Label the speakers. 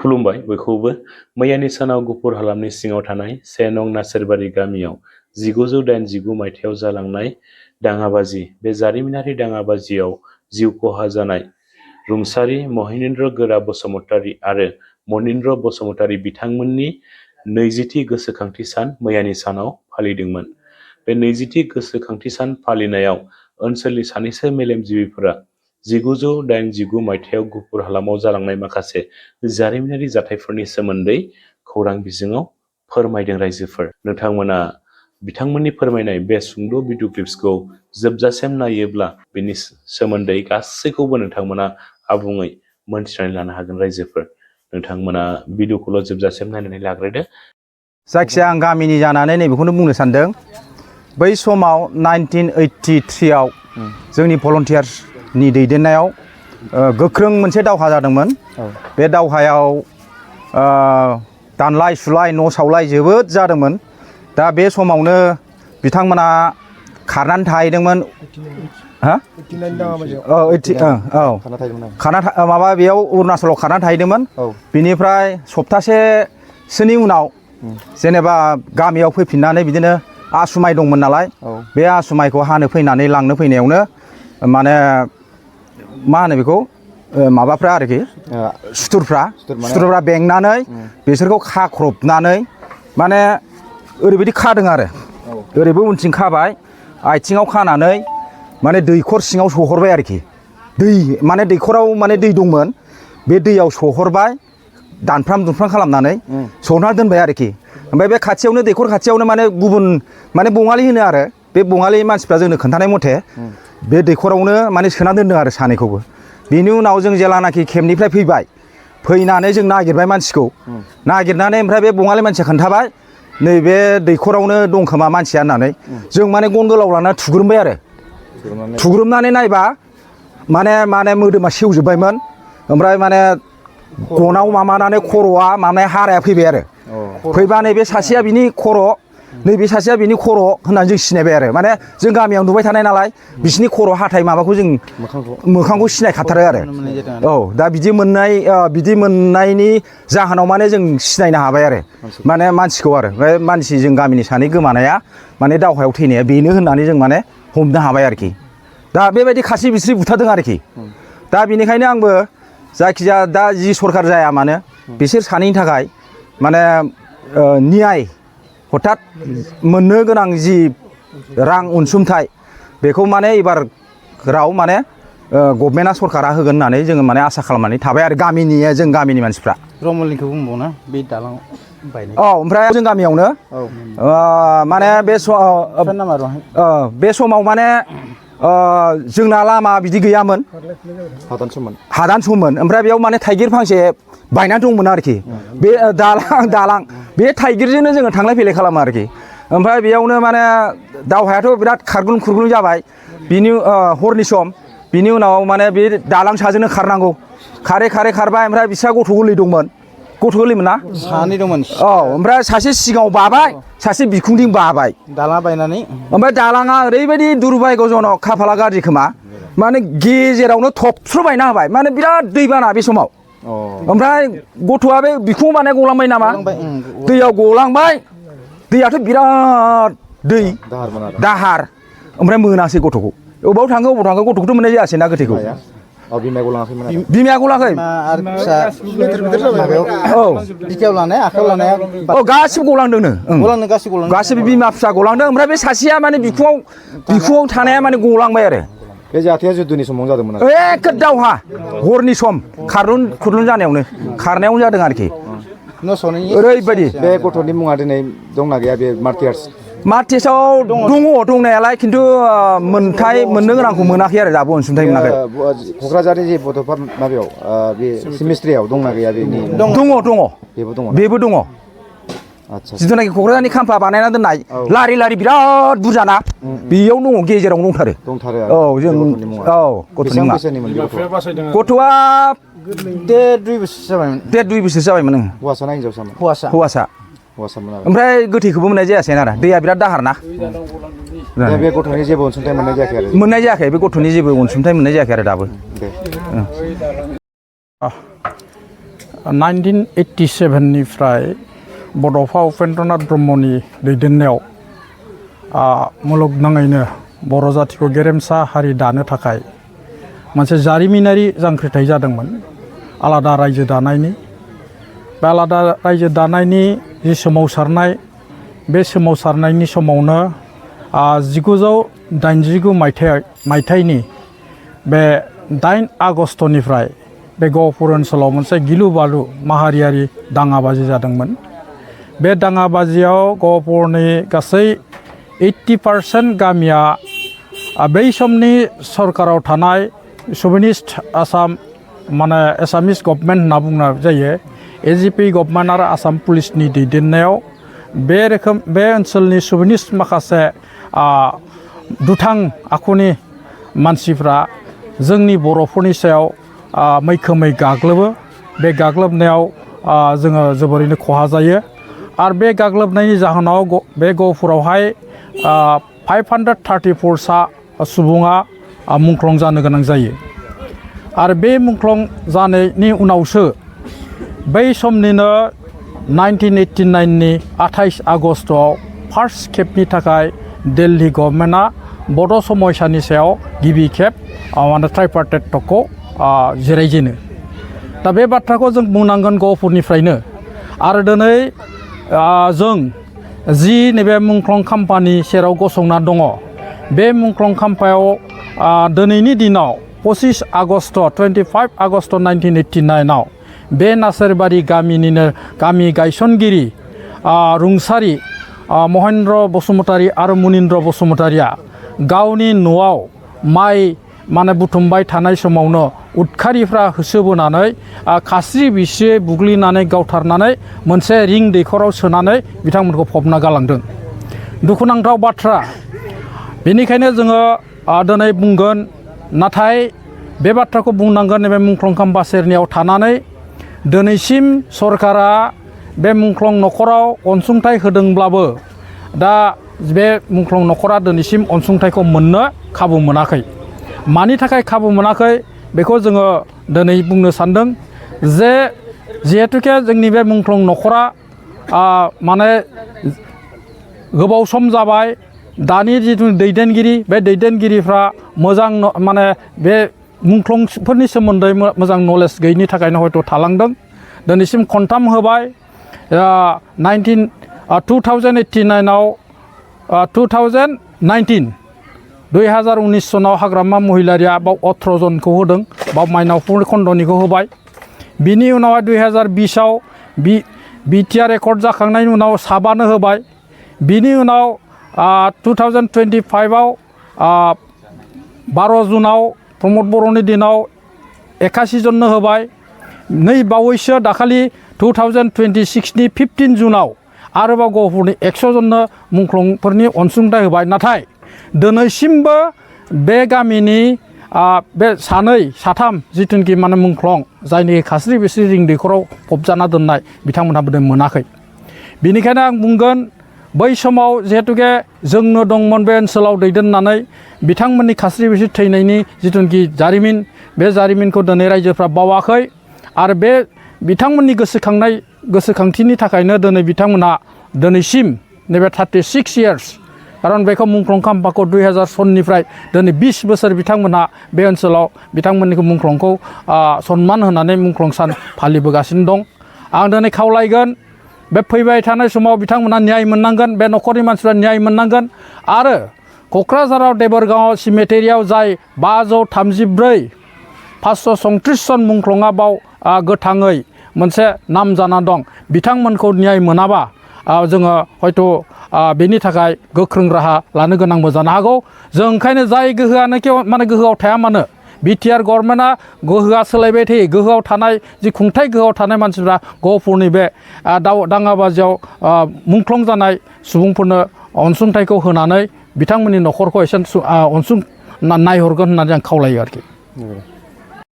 Speaker 1: खुलुमबाय बयखौबो मैयानि सानाव गुफुर हालामनि सिङाव थानाय 1 नं नासोरबारि गामियाव 1989 मायथाइयाव जालांनाय दाङाबाजि बे जारिमिनारि दाङाबाजियाव जिउ खहा जानाय रुंसारि महिनेन्द्र गोरा बसुमतारी आरो मनिन्द्र बसुमतारी बिथांमोननि 20थि गोसोखांथि सान मैयानि सानाव फालिदोंमोन। बे 20थि गोसोखांथि सान फालिनायाव ओनसोलनि सानैसो मेलेमजिबिफोरा 1989 मायथाइयाव गुफुर हालामाव जालांनाय माखासे जारिमिनारि जाथायफोरनि सोमोन्दै खौरां बिजोङाव फोरमायदों रायजोफोर। नोंथांमोना बिथांमोननि फोरमायनाय बे सुंद' भिडिअ क्लिप्सखौ जोबजासिम नायोब्ला बेनि सोमोन्दै गासैखौबो नोंथांमोना आबुङै मोनथिनानै लानो हागोन रायजोफोर। नोंथांमोना भिडिअखौल' जोबजासिम नायनानै लाग्रोदो।
Speaker 2: जायखिजाया आं गामिनि जानानै नैबेखौनो बुंनो सानदों। बै समाव 1983 आव जोंनि भलन्टियार्सनि दैदेननायाव गोख्रों मोनसे दावहा जादोंमोन। बे दावहायाव दानलाय सुलाय न' सावलाय जोबोद जादोंमोन। दा बे समावनो बिथांमोना खारनानै थाहैदोंमोन। माबा बेयाव अरुणाचलाव खारनानै थाहैदोंमोन। बिनिफ्राय सप्तासेसोनि उनाव जेनेबा गामियाव फैफिननानै बिदिनो आसुमाय दंमोन नालाय बे आसुमायखौ हानो फैनानै लांनो फैनायावनो माने मा होनो बेखौ माबाफ्रा आरोखि सुथुरफ्रा बेंनानै बिसोरखौ खाख्रबनानै माने ओरैबायदि खादों आरो ओरैबो उनथिं खाबाय आथिङाव खानानै माने दैखर सिङाव सोहरबाय आरोखि। दै माने दैखराव माने दै दंमोन बे दैयाव सोहरबाय दानफ्राम दुनफ्राम खालामनानै सोहरना दोनबाय आरोखि। ओमफ्राय बे खाथियावनो दैखर खाथियावनो माने गुबुन माने बङालि होनो आरो बे बङालि मानसिफ्रा जोंनो खोन्थानाय मथे बे दैखरावनो माने सोना दोनदों आरो सानैखौबो। बेनि उनाव जों जेलानाखि केम्पनिफ्राय फैबाय फैनानै जों नागिरबाय मानसिखौ नागिरनानै ओमफ्राय बे बङालि मानसिया खोन्थाबाय नैबे दैखरावनो दं खोमा मानसिया होननानै जों माने गन गोलाव लाना थुग्रोमबाय आरो थुग्रोमनानै नायबा माने मोदोमा सेवजोब्बायमोन। ओमफ्राय माने गनाव माबानानै खर'आ माने हाराया फैबाय आरो फैबा नैबे सासेया बिनि खर' नैबे सासेया बिनि खर' होननानै जों सिनायबाय आरो माने जों गामियाव नुबाय थानाय नालाय बिसिनि खर' हाथाय माबाखौ जों मोखांखौ सिनायखाथारो आरो। औ दा बिदि मोननायनि जाहोनाव माने जों सिनायनो हाबाय आरो माने मानसिखौ आरो बे मानसि जों गामिनि सानै गोमानाया माने दावहायाव थैनाया बेनो होननानै जों माने हमनो हाबाय आरोखि। दा बेबायदि खास्रि बिस्रि बुथारदों आरोखि। दा बेनिखायनो आंबो जायखिजाया दा जि सरखार जाया मानो बिसोर सानैनि थाखाय माने नियाय हथात मोननो गोनां जि रां अनसुंथाइ बेखौ माने एबाराव माने गभर्नमेन्टआ सरकारा होगोन होननानै जोङो माने आसा खालामनानै थाबाय आरो जों गामिनि मानसिफ्रा।
Speaker 3: रमलनिखौ बुंबावना बे दालां बायनाय।
Speaker 2: ओमफ्राय जों गामियावनो माने बे समाव माने जोंना लामा बिदि गैयामोन हादान सममोन। ओमफ्राय बेयाव माने थाइगिर फांसे बायनानै दंमोन आरोखि बे दालां बे थाइगिरजोंनो जोङो थांलाय फैलाय खालामो आरोखि। ओमफ्राय बेयावनो माने दावहायाथ' बिराद खारग्लुं खुरग्लुं जाबाय बिनि हरनि सम। बिनि उनाव माने बे दालां साजोंनो खारनांगौ खारबाय। ओमफ्राय बिस्रा गथ' गोरलै दंमोन ना
Speaker 3: सानै दंमोन।
Speaker 2: ओमफ्राय सासे सिगाङाव बाबाय सासे बिखुंथिं बाबाय
Speaker 3: दालां बायनानै।
Speaker 2: ओमफ्राय दालाङा ओरैबायदि दुरभाग्यजनक खाफाला गाज्रि खोमा माने गेजेरावनो थबस्र' बायना होबाय माने बिराद दैबाना बे समाव। ओमफ्राय गथ'आ बे बिखुं बानाय गलांबाय नामा दैयाव गलांबाय। दैयाथ' बिराद दै दाहार। ओमफ्राय मोनासै गथ'खौ अबाव थाङो गथ'खौथ' मोननाय जायासै ना गोथैखौ। बिमाया गलाङाखै गासिबो गलांदोंनो गासिबो बिमा फिसा गलांदों। ओमफ्राय बे सासेया माने बिखुङाव थानाया माने गलांबाय आरो।
Speaker 4: बे जाथाया जुद्धनि समाव जादोंमोन आरो
Speaker 2: एखे दावहा हरनि सम खारलुन खुरलुन जानायावनो खारनायावनो जादों आरोखि। ओरैबायदि
Speaker 4: बे गथ'नि मुङा दिनै दंना गैया बे
Speaker 2: मार्टियार्सआव दङ दंनायालाय खिन्थु मोननो गोनांखौ मोनाखै आरो दाबो अनसुंथाइ मोनाखै।
Speaker 4: क'क्राझारनि जे बड'फा माबायाव बे सेमिस्ट्रियाव दंना गैया बेनि
Speaker 2: बेबो दङ। जिथुनाखि क'क्राझारनि खाम्फा बानायना दोननाय लारि लारि बिराद बुरजाना बेयाव दङ गेजेराव दंथारो। औ जों गथ'नि मुङा गथ'आ 1.5 बोसोर जाबायमोन।
Speaker 4: हौवासा ना हिनजावसामोन?
Speaker 2: हौवासा। ओमफ्राय गोथैखौबो मोननाय जायासै आरो दैया बिराद दाहार ना।
Speaker 4: बे गथ'नि जेबो अनसुंथाइ मोननाय जायाखै आरो
Speaker 2: बे गथ'नि जेबो अनसुंथाइ मोननाय जायाखै आरो दाबो।
Speaker 5: 1987 निफ्राय बड'फा उपेन्द्रनाथ ब्रह्मनि दैदेननायाव मुलुगनाङैनो बर' जातिखौ गेरेमसा हारि दानो थाखाय मोनसे जारिमिनारि जांख्रिथाय जादोंमोन आलादा रायजो दानायनि। बे आलादा रायजो दानायनि जि सोमावसारनाय बे सोमावसारनायनि समावनो 1989 मायथाइनि बे 8 आगस्टनिफ्राय बे गहपुर ओनसोलाव मोनसे गिलु बालु माहारियारि दाङाबाजि जादोंमोन। बे दाङाबाजियाव गहपुरनि गासै 80% गामिया बै समनि सरकाराव थानाय सभिनिस्ट आसाम माने एसामिस गभर्नमेन्ट होनना बुंनाय जायो एजिपि गभर्नमेन्ट आरो आसाम पुलिसनि दैदेननायाव बे ओनसोलनि सभिनिस्ट माखासे दुथां आखुनि मानसिफ्रा जोंनि बर'फोरनि सायाव मैखोमै गाग्लोबो। बे गाग्लोबनायाव जोङो जोबोरैनो खहा जायो आरो बे गाग्लोबनायनि जाहोनाव बे गहपुरावहाय 534 सुबुङा मुंख्लं जानो गोनां जायो आरो बे मुंख्लं जानायनि उनावसो बै समनिनो 1989 नि 28 आगस्टआव फार्स्ट खेबनि थाखाय दिल्ली गभर्नमेन्टआ बड' समयसानि सायाव गिबि खेब माने ट्राइपार्टेट टकखौ जिरायजेनो। दा बे बाथ्राखौ जों बुंनांगोन गहपुरनिफ्रायनो आरो दिनै जों जि नैबे मुंख्लं खाम्फानि सेराव गसंना दङ बे मुंख्लं खाम्फायाव दिनैनि दिनाव 25 आगस्ट 1989 आव बे नासेरबारि गामिनिनो गामि गायसनगिरि रुंसारि महेन्द्र बसुमतारी आरो मुनिन्द्र बसुमतारीया गावनि न'आव माइ माने बुथुमबाय थानाय समावनो उदखारिफ्रा होसोबोनानै खास्रि बिस्रि बुग्लिनानै गावथारनानै मोनसे रिं दैखराव सोनानै बिथांमोनखौ फबना गालांदों। दुखुनांथाव बाथ्रा। बेनिखायनो जोङो दिनै बुंगोन नाथाय बे बाथ्राखौ बुंनांगोन नैबे मुंख्लं खाम्फा सेरनियाव थानानै दिनैसिम सरकारा बे मुंख्लं न'खराव अनसुंथाइ होदोंब्लाबो दा बे मुंख्लं न'खरा दिनैसिम अनसुंथाइखौ मोननो खाबु मोनाखै। मानि थाखाय खाबु मोनाखै बेखौ जोङो दिनै बुंनो सानदों जे जिहेतुके जोंनि बे मुंख्लं न'खरा माने गोबाव सम जाबाय दानि जिथु दैदेनगिरि बे दैदेनगिरिफ्रा मोजां माने बे मुंख्लंफोरनि सोमोन्दै मोजां नलेज गैयिनि थाखायनो हयथ' थालांदों। दिनैसिम खनथाम होबाय 2019 सनाव हाग्रामा महिलारिया बाव 18 जनखौ होदों बाव माइनावपुर खन्दनिखौ होबाय। बिनि उनावहाय 2020 आव बिटिआर रेकर्ड जाखांनायनि उनाव 7 होबाय। बिनि उनाव 2025 आव 12 जुनाव प्रमद बर'नि दिनाव 81 जननो होबाय। नै बावैसो दाखालि 2026 नि 15 जुनाव आरोबाव गहपुरनि 100 जननो मुंख्लंफोरनि अनसुंथाइ होबाय। नाथाय दिनैसिमबो बे गामिनि बे साथाम जिथुनिखि माने मुंख्लं जायनि खास्रि बिस्रि रिं दैखराव फबजाना दोननाय बिथांमोनहाबो मोनाखै। बेनिखायनो आं बुंगोन बै समाव जिहेतुके जोंनो दंमोन बे ओनसोलाव दैदेननानै बिथांमोननि खास्रि बिस्रि थैनायनि जिथुनिखि जारिमिन बे जारिमिनखौ दिनै रायजोफ्रा बावाखै आरो बे बिथांमोननि गोसोखांथिनि थाखायनो दिनै बिथांमोना दिनैसिम नैबे 36 इयार्स खारन बेखौ मुंख्लं खाम्फाखौ 2000 सननिफ्राय दिनै 20 बोसोर बिथांमोनहा बे ओनसोलाव बिथांमोननिखौ मुंख्लंखौ सन्मान होनानै मुंख्लं सान फालिबोगासिनो दं। आं दिनै खावलायगोन बे फैबाय थानाय समाव बिथांमोना न्याय मोननांगोन बे न'खरनि मानसिफ्रा न्याय मोननांगोन आरो क'क्राझाराव देबोरगाव सिमेटेरियाव जाय 534 537 जन मुंख्लङा बाव गोथाङै मोनसे नाम जाना दं बिथांमोनखौ न्याय मोनाबा जोङो हयथ' बेनि थाखाय गोख्रों राहा लानो गोनांबो जानो हागौ। जों ओंखायनो जाय गोहोआनो माने गोहोआव थाया मानो बिटिआर गभर्नमेन्टआ गोहोआ सोलायबाय थायो। गोहोआव थानाय जि खुंथाय गोहोआव थानाय मानसिफ्रा गहपुरनि बे दाङाबाजियाव मुंख्लं जानाय सुबुंफोरनो अनसुंथाइखौ होनानै बिथांमोननि न'खरखौ एसे नायहरगोन होननानै आं खावलायो आरोखि।